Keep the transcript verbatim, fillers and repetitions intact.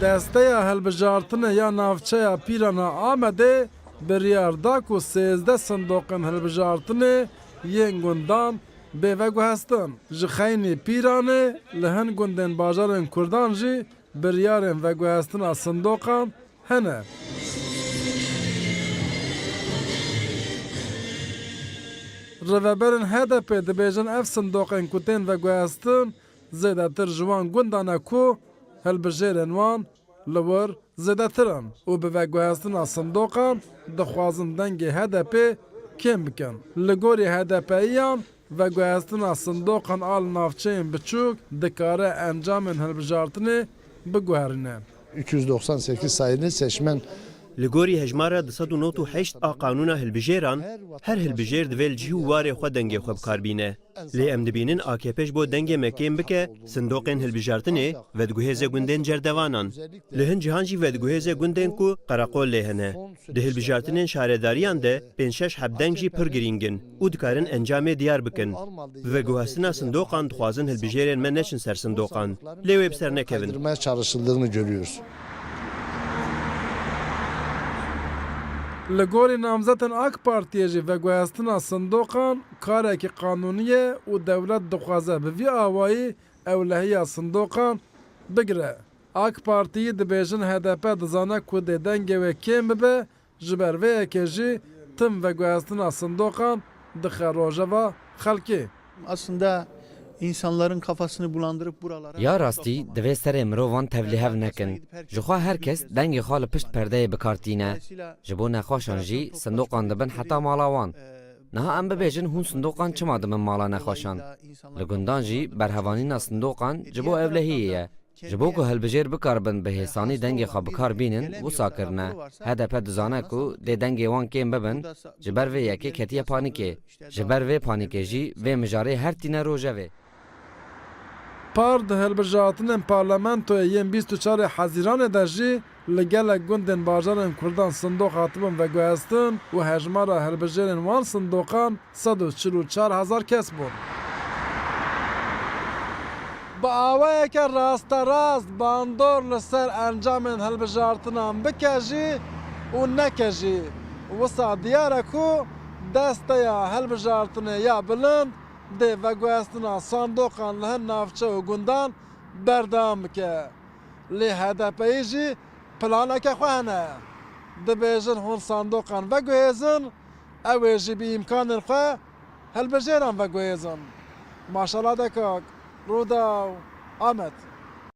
Desteya Hilbijartinê ya Navçeya Pîran a Amedê biryar da ku sêzdeh sindoqên hilbijartinê yên gundan bê veguhestin. Ji xeynî Pîranê li hin gundên bajarên Kurdan jî biryarên veguhestina sindoqan hene. Rêveberên H D P dibêjin ev sindoqên ku tên veguhestin zêdetir ji wan gundan e ku hilbijêrên wan li wir zêdetir in û bi veguhestina sindoqan dixwazin dengê H D P kêm bikin. Li gorî H D P-yiyan veguhestina sindoqan a li navçeyên biçûk dikare encamên hilbijartinê biguherîne. iki yüz doksan sekiz sayılı seçmen Li gorî hejmara du sed û nod û heşt a Qanûna Hilbijêran, her hilbijêr divê li cih û warê xwe dengê xwe bi kar bîne. Lê em dibînin A K P ji bo dengê me kêm bike, sindoqên hilbijartinê vediguhêze gundên cerdevanan. Li hin cihan jî vediguhêze gundên ku qereqol lê hene. Di hilbijartinên şaredariyan de pênc şeş heb deng jî pir girîng in û dikarin encamê diyar bikin. Bi veguhestina sindoqan dixwazin hilbijêrên me neçin ser sindoqan. Lê wê bi ser nekevin. Kaydırmaya çalışıldığını görüyoruz. Li gorî namzetên AK Partiyê jî veguhestina sindoqan karekî qanûnî ye û dewlet dixwaze bi vî awayî ewlehiya sindoqan bigire. AK Partiyî dibêjin H D P dizane ku dê dengê wê kêm bibe, ji ber vê yekê jî tim veguhestina sindoqan dixe rojeva xelkê. Aslında insanların kafasını bulandırıp buralara Ya rastî, divê serê mirovan tevlîhev nekin. Ji xwe her kes dengê xwe li pişt perdeyê bi kar tîne. Ji bo nexweşan jî sindoqan dibin heta mala wan. Niha em bibêjin hûn sindoqan çima dibin mala nexweşan? Li gundan jî berhevanîna sindoqan ji bo ewlehiyê ye. Ji bo ku hilbijêr bikaribin bi hêsanî dengê xwe bi kar bînin, wisa kirine. H D P dizane ku dê dengê wan kêm bibin, ji ber vê yekê ketiye panîkê. Ji ber vê panîkê jî vê mijarê her tîne rojevê. Par di hilbijartinên parlamentoyê yên bîst û çarê Hezîranê de jî li gelek gundên bajarên Kurdan sindoq hatibûn veguhestin û hejmara hilbijêrên wan sindoqan sed û çil û çar hezar kes bûn. Bi awayeke rasterast bandor li ser encamên hilbijartinan bike jî û neke jî, wisa diyar e ku desteya hilbijartinê ya bilind dê veguhestina sandoqan li hin navçe û gundan berdewam bike. Lê H D P'yê jî planeke xwe hene. Dibêjin hûn sandoqan veguhêzin, ew ê jî bi îmkanên xwe hilbijêran veguhêzin. Maşala Dekak, Rûdaw, Amed.